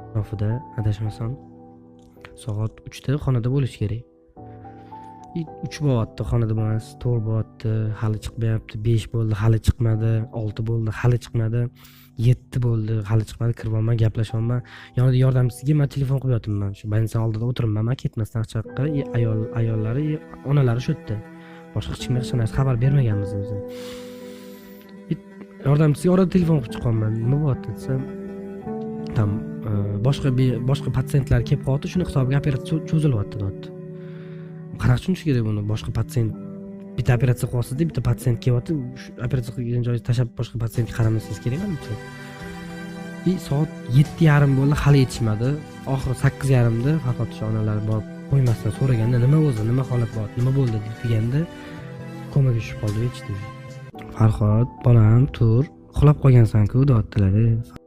Atrofida, adashmasam, soat 3da xonada bo'lishi kerak. И 3 bo'lyapti, xonada emas, 4 bo'lyapti, hali chiqmayapti, 5 bo'ldi, hali chiqmadi, 6 bo'ldi, hali chiqmadi, 7 bo'ldi, hali chiqmadi. Kiryapman, gaplashyapman yonida yordamchisiga. Man telefon qilib yotibman, shu больница oldida o'tiribman man, ketmasdan hech yoqqa. И ayollari, и onalari shu yerda, boshqa hech kimga hech narsa xabar bermaganmiz biz. И yordamchisiga orada telefon qilib chiqyapman, nima bo'lyapti desam, там boshqa patsientlar kelib qolyapti, shuni hisobiga operatsiya cho'zilyapti, deyapti. Qanaqa tushunish kerak buni? Boshqa patsient, bitta operatsiya qilyapsizda, bitta patsient kelyapti, shu operatsiya qilgan joyingizni tashlab boshqa patsientga qaramasangiz kerak manimcha. И soat 7:30 bo'ldi, hali yetishmadi. Oxiri 8:30da Farhod shu onalari borib qo'ymasdan so'raganda, nima o'zi, nima holat bor, nima bo'ldi deganda, komaga tushib qoldi, aytishdi. "Farhod, bolam, tur, uxlab qolgansan-ku", deyaptilar.